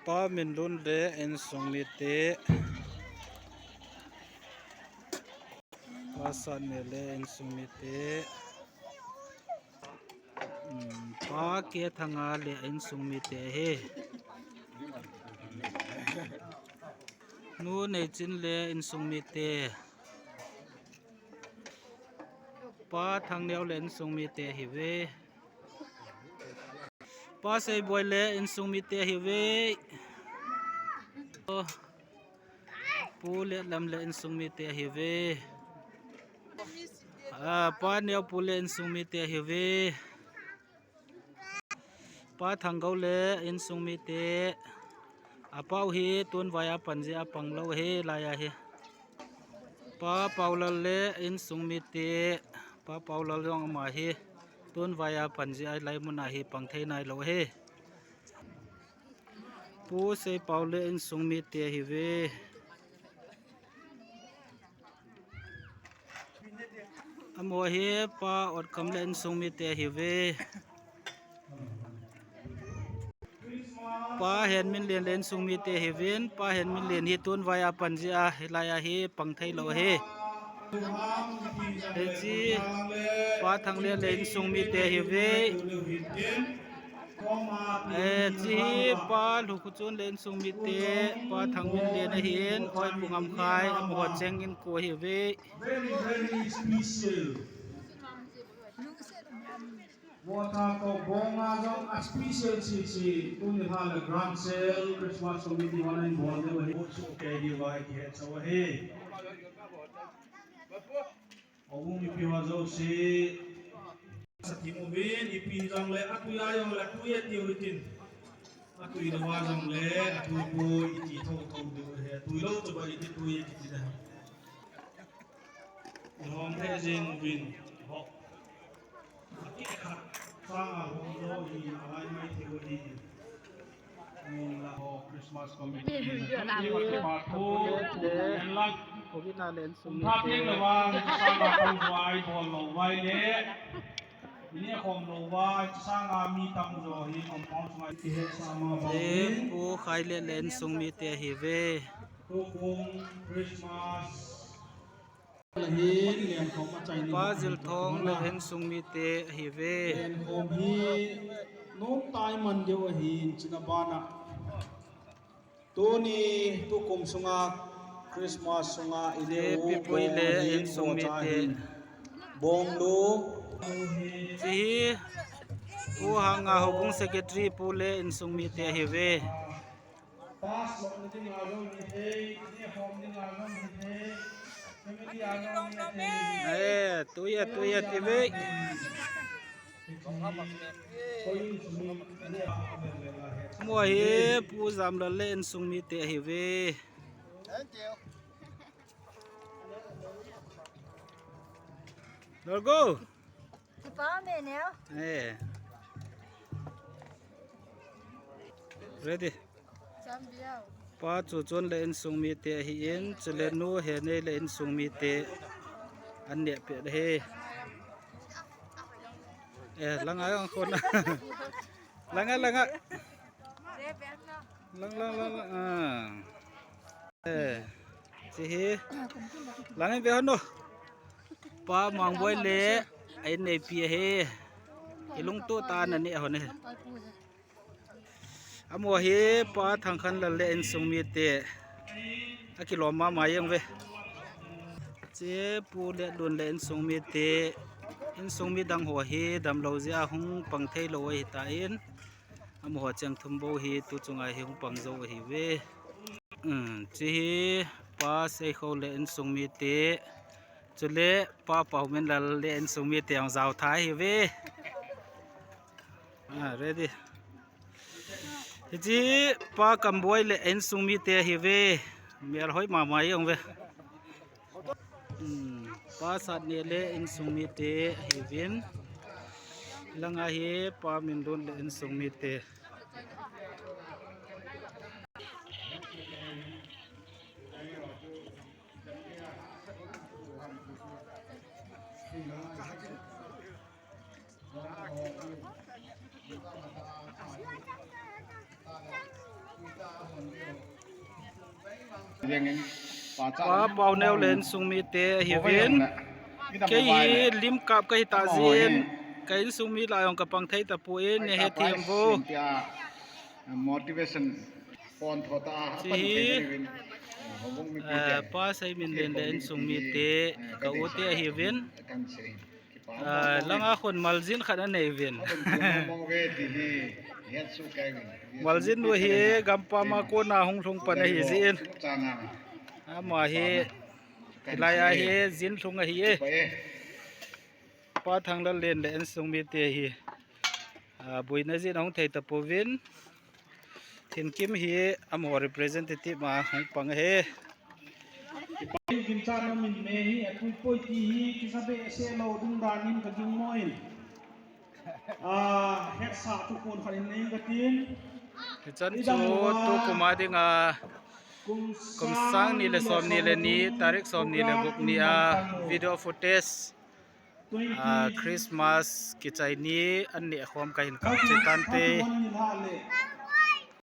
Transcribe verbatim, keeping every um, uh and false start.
Pa Minlun le insung mite. Pa Satne le insung mite. Hmm, Pa Kethanga le insung mite ahi. Nu Neichin le insung mite. Pa Thangneo le insung mite ahiuve. Pa Seiboi le insung mite ahiuve. Pu Letlam le insung mite ahiuve. Ah, Pa Neopu le insung mite ahiuve. Pa Thanggou le insung mite. Apau hi tunvai a panji a panglou ahi, laiya hi. Pa Paulal le insung mite. Pa Paulal jong ama hi tunvai a panji a, hilai mun a hi pang thei nailou ahi. Pu Seipau le insung mite ahiuve. Amaho hi Pa Otkam le insung mite ahiuve. Pa Henminlen le insung mite ahiuvin, Pa Henminlen hi tunvai a panji a, hilaiya hi pang theilou ahi. Hiche Pa Thanglel le insung mite ahiuve. Eh, hiche hi Pa Lhukhuchun le insung mite, Pa Thangminlen ahin, Oipu Ngamkhai, amaho cheng inko ahiuve. Very, very special. Votha ko bonga jong a special sese, tuni lha le grand sale Christmas committee hon ahin bol diu ahi. Vote chu kei diu ahi, kihet chau ahi. Houbung mipi ho jouse, sa thim uvin, ipi jongle, atui a jongle, atui atiu hitin. Atui lou a jongle, atui poi, iti thotho diu ahi, atui lou chu ba iti tui kiti da. Ihom thei jeng uvin, ho. Ati khat, sanga hung jo hi, alai mai thei u hi. Christmas committee. Uvin a le insung mite. Thapin lou vang, sanga tam jo ai bol lou vai le. Ini khom lou vai, sanga mi tam jo hi compound sunga ti he sama bang. Te Pu Khailel le insung mite ahiuve. Tukung Christmas. Pa Jilthong le insung mite ahiuve. Lenkhom hi nomtah a iman diu ahin, chuna bana. Tuni, tukum sunga, Christmas sunga, ine Pipui le insung mite. Bonglu. Hiche hi, Pu Hanga Houbung Secretary Pu le insung mite ahiuve. Pass louhna dinga jong hithei, ine khom dinga jong hithei, family a jong hithei. Eh, tuiya, tuiya, tiuve. Amaho hi Pu Jamlal le insung mite ahiuve. Let's go. Kipa me neo. Eh. Ready. Champion. Pa Chuchon le insung mite ahin, chule Nu Henei le insung mite an neh pet ahi. Eh, langa jong khon. Langa, langa. Lang, lang, lang, lang. Ah. Eh, hiche hi. Langin ve hon o. Pa Mangboi le a inneipi ahi. Kilungtoh tah a ana neh hon ahi. Amaho hi Pa Thangkhanlal le insung mite. Akilom mama jeng uve. Hiche Pu Letlun le insung mite. Insung mi dang ho hi damlou jeh a hung pang theilou ahitan. Amaho cheng thum bou hi tu chunga hi hung pang jou ahiuve. Um, hiche hi Pa Seikhou le insung mite. Chule Pa Pauminlal le insung mite jong jao tha ahiuve. Ah, ready. Hiche hi Pa Kamboi le insung mite ahiuve. Mel hoi mama jeng uve. Hmm, Pa Satne le insung mite ahiuvin. Langa hi Pa Minlun le insung mite. Pa Pauneo le insung mite ahiuvin. Kei hi lim kap kahi tah jeh in, ka insung mi lah jong kapang thei tapon, nahethem uvin. Motivation pon tho ta. Hiche hi, eh, Pa Seiminlen le insung mite, ka u te ahiuvin. Ah, langa khun maljin khat anei uvin. Maljin nu hi gampam a kona hung lhung pan ahi jeh in. Ama hi, hilai a hi jin lhung ahi e. Pa Thanglallen le insung mite hi, ah, boina jeh in ahung thei tapouvin. Thinkim hi amaho representative a hung pang ahi. Ginchatna min me hi atui poi ti hi kisa behseh lou dungdan in ka gingmo in. Ah, hetsah thuphon khat in nei katin. Hichan chu tukum a dinga kum sang ni le som ni le ni, tarik som ni le gup ni a video footage, ah, Christmas kichai ni an neh khom kahin kap cheh tante.